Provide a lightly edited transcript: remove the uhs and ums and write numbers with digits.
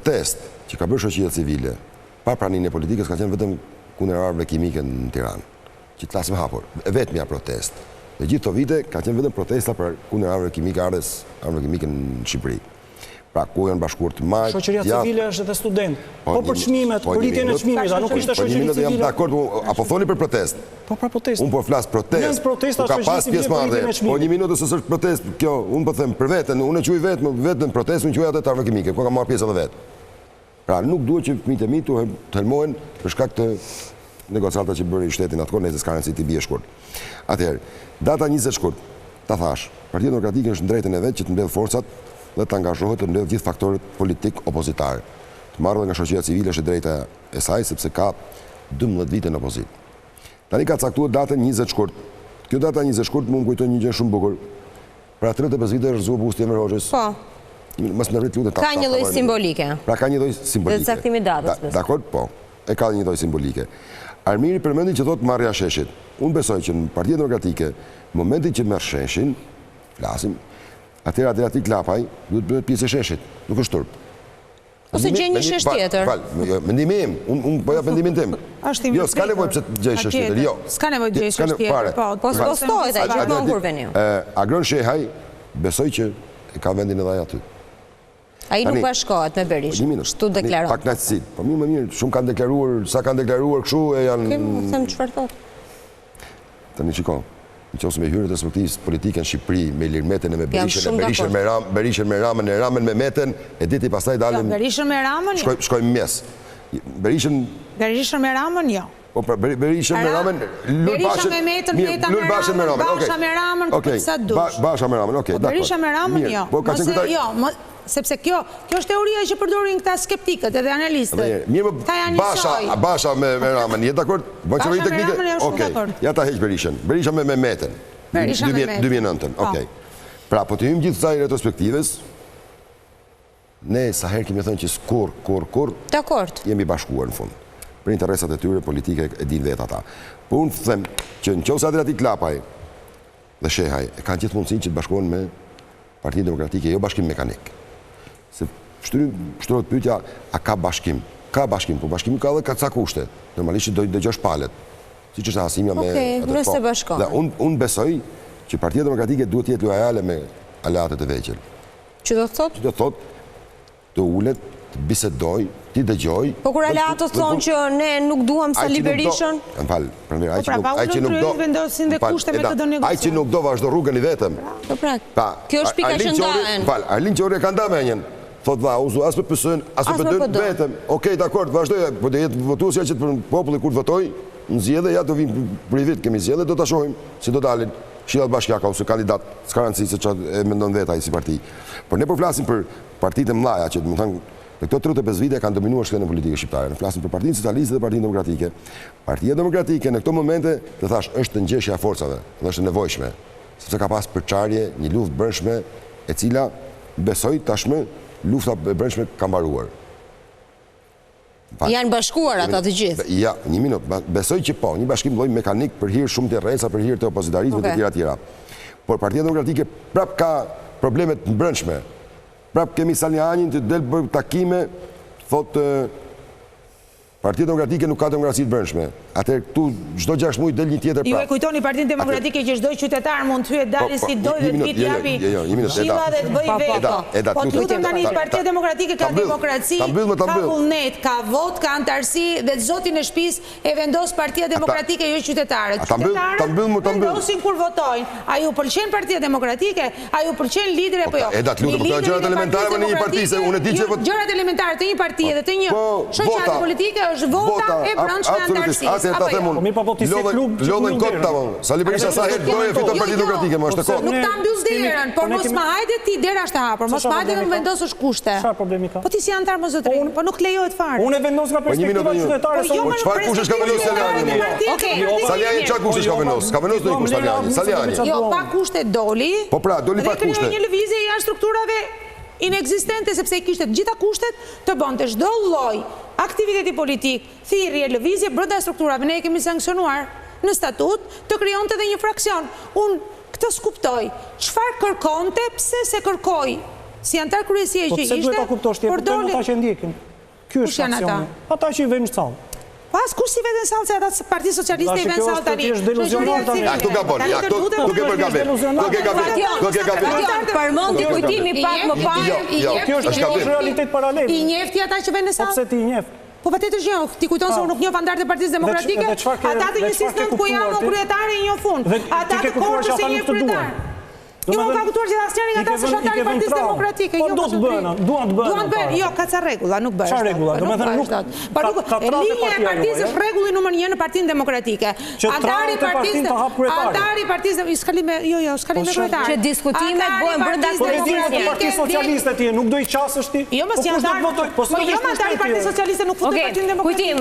Protestë që ka bërë shoqëria civile pa praninë e politikës ka qenë vetëm kundër armëve kimike në Tiranë. Që të flasim hapur, e vetmja protestë. Në gjithë këto vite ka qenë vetëm protesta për kundër armëve kimike, ardhjes armëve kimike në Shqipëri. Pra ku janë bashkuar të majtë, Shoqëria civile është edhe studentë. Po, po për çmimet, po, për rritjen e çmimit, a nuk ishte po, shoqëri civile? Jam dakord, a po thoni për protestë? Po për protestë. Unë po flas protestë. Protesta ka pas pjesëmarrje. Po një minutë se s'është protestë kjo, unë po them për veten, unë e quaj vetë, vetëm protestë, unë quaj atë të armëve kimike, ku kam marrë pjesë edhe vetë. Pra nuk duhet që fëmijët e mi të helmohen për shkak të negociata që bëri shteti në atë kohë, nëse s'ka rëndësi t'i bie shkurt. Atëherë, data 20 shkurt, ta thash, Partia Demokratike është në drejtën e vet që të mbledhë forcat dhe të angazhohet të mbledhë gjithë faktorët politik opozitar. Të marrë dhe nga shoqëria civile është e drejta e saj sepse ka 12 vite në opozitë. Tani ka caktuar datën 20 shkurt. Kjo data 20 shkurt mua më kujton një gjë shumë bukur. Para 35 vite është rrëzuar busti i Enver Hoxhës. Po. Mos më rrit lutem ta. Ka një lloj simbolike. Pra ka një lloj simbolike. Dhe caktimi i datës. Dakord, po. E ka një lloj simbolike. Armiri përmendi që thotë marrja e sheshit. Unë besoj që në Partinë Demokratike, në momentin që merr sheshin, flasim, atëherë Adriatik Lapaj duhet të bëhet pjesë e sheshit, nuk është turp. Ose gjej një shesh tjetër. Fal, jo, mendimi im, unë po jap mendimin tim. Është Jo, s'ka nevojë pse të gjej shesh tjetër, jo. S'ka nevojë të gjej shesh tjetër, po. Po spostohet ai gjithmonë kur vjen ju. Agron Shehaj, besoj që e ka vendin edhe ai aty. Ai nuk bashkohet me Berishën, kështu deklaron. Pakënaqësi, po mirë më mirë, shumë kanë deklaruar, sa kanë deklaruar kështu e janë... Kemi, po them çfarë thotë. Tani shiko, në qoftë se me hyrë retrospektivës politike në Shqipëri, me Ilir Metën e me Berishën, e Berishën me Ramën, Berishën me Ramën, e Ramën me Metën, e diti pastaj dalim... Jo, Berishën me Ramën, jo. Shkojmë mes. Berishën... Berishën me Ramën, jo. Po pra, Berishën me Ramën, Lul Bashën... Berisha me Metën, Meta me Ramën, Basha me Ramën, për sa dush. Basha me Ramën, okej, po, dakord. Berisha me Ramën, jo. Po, ka qenë kryetari... Jo, sepse kjo, kjo është teoria që përdorin këta skeptikët edhe analistët. Mirë, Basha, Basha me Ramën, je dakord? Bën qeveri teknike? Basha me Ramën jam shumë dakord. Ja ta heq Berishën. Berisha me me Metën. Berisha me Metën. 2009-ën, po. okej. Pra, po të hyjmë gjithë kësaj retrospektivës, ne sa herë kemi thënë që kurrë, kurrë, kurrë, Dakord. jemi bashkuar në fund. Për interesat e tyre politike e dinë vetë ata. Po unë them që në qoftë se Adriatik Lapaj dhe Shehaj e kanë gjithë mundësinë që të bashkohen me Partinë Demokratike, jo bashkim mekanik. Se shtrohet pyetja, a ka bashkim? Ka bashkim, po bashkimi ka edhe ka ca kushte. Normalisht që do i dëgjosh palët. Siç është Hasimja me Okej, atë nëse po. bashkohen. Dhe unë unë besoj që Partia Demokratike duhet të jetë lojale me aleatët e vegjël. Që do të thotë? Që do të thotë të ulet, të bisedojë, t'i dëgjojë. Po kur aleatët thonë që ne nuk duam Sali Berishën? Më fal, Pranvera, ai po që pra, nuk ai që nuk do, vendosin dhe kushte me të do negociojnë. Ai që nuk do vazhdo rrugën i vetëm. Po pra, kjo është pika që ndahen. Fal, Arlind Qori e ka nda mendjen. Thot vlla, uzu as me PS-n, as me PD-n, vetëm. Okej, dakord, vazhdoj, po do jetë votuesja që të populli kur të votojë, në zgjedhje, ja do vim për një vit kemi zgjedhje, do ta shohim si do dalin. Këshillat bashkiake ose kandidat, s'ka rëndësi se çfarë e mendon vetë ai si parti. Por ne po flasim për partitë e mëdha që domethënë në këto 35 vite kanë dominuar skenën politike shqiptare. Ne flasim për Partinë Socialiste dhe Partinë Demokratike. Partia Demokratike në këto momente, të thash, është ngjeshja e forcave dhe është e nevojshme, sepse ka pas përçarje, një luftë brendshme e cila besoj tashmë lufta e brendshme ka mbaruar. Janë bashkuar ata të gjithë. Ja, një minutë, besoj që po, një bashkim lloj mekanik për hir shumë të rresa, për hir të opozitarizmit e tjera tjera. Por Partia Demokratike prap ka probleme të brendshme. Prap kemi Salianjin që del për takime, thotë Partia Demokratike nuk ka demokraci të brendshme. Atëherë këtu çdo 6 muaj del një tjetër prap. Ju e kujtoni Partinë Demokratike që çdo qytetar mund të hyjë dali po, po, si dojë dhe të vijë japi jo, jo, këshilla dhe të bëjë vetë. Po të lutem tani Partia Demokratike ka demokraci, ka vullnet, ka votë, ka anëtarësi dhe të zotin e shtëpisë e vendos Partia Demokratike jo qytetarët. Qytetarët vendosin kur votojnë. A ju pëlqen Partia Demokratike? A ju pëlqen lideri apo jo? Eda, të lutem, këto gjërat elementare në një parti, se unë e di që Gjërat elementare të një partie dhe të një po, shoqate politike është vota e brendshme e anëtarësisë. Apo jo? Po mirë, po, po ti si klub lodhen kot ta po. Sali Berisha sa herë doje fiton jo, Partinë jo. Demokratike, më është e kot. Nuk ta mbyll derën, por mos më hajde ti, dera është e hapur, mos më hajde të më vendosësh kushte. Çfarë problemi ka? Po ti si anëtar mo zotëri, po nuk lejohet fare. Unë e vendos nga po perspektiva qytetare. Po jo, po çfarë kushtesh ka vendosur Salianji? Okej. Salianji çfarë kushtesh ka vendosur? Ka vendosur ndonjë kusht Salianji? Salianji. Jo, pa kushte doli. Po pra, doli pa kushte. Dhe krijoi një lëvizje jashtë strukturave inekzistente sepse i kishte të gjitha kushtet të bënte çdo lloj aktiviteti politik, thirrje, lëvizje brenda strukturave. Ne e kemi sanksionuar në statut të krijonte edhe një fraksion. Unë këtë s'kuptoj. Çfarë kërkonte, pse s'e kërkoi? Si anëtar kryesie po që ishte, Po pse duhet ta kuptosh ti, e kuptojnë ata që e ndjekin. Ky është fraksion. Ata që i vënë në sallë. Po askush s'i vë në sallë se ata të Partisë Socialiste i vënë në sallë tani. Është deluzional tani. Ja, këtu gabon, ja, këtu këtu ke bërë gabim. Këtu ke gabim. Këtu ke gabim. Fatjon, përmendi Kujtimi pak më parë. Jo, jo, Kjo është gabim. realitet paralel. I njeh ti ata që vënë në po sallë? Po pse ti i njeh? Po patjetër që njoh, ti kujton se unë nuk njoh anëtarët e Partisë Demokratike? Ata të njësisë nëntë ku jam unë kryetare i njoh unë. Ata të Korçës i njeh kryetari. Jo, unë kam kuptuar që asnjëri nga ata s'është anëtar i Partisë Demokratike. Po do të bëhen, duan të bëhen. Duan të bëhen, jo, ka ca rregulla, nuk bëhesh. Çfarë rregulla? Domethënë nuk Po nuk linja e partisë është rregulli numër 1 në Partinë Demokratike. Anëtari i partisë ta hap kryetarin. Anëtari i partisë, s'ka lidhje me, jo, jo, s'ka lidhje me kryetarin. Që diskutimet bëhen brenda Po e di të Partisë Socialiste ti, nuk do i qasësh ti? Jo, mos po janë anëtar. Po jo, anëtari i Partisë Socialiste nuk futet në Partinë Demokratike.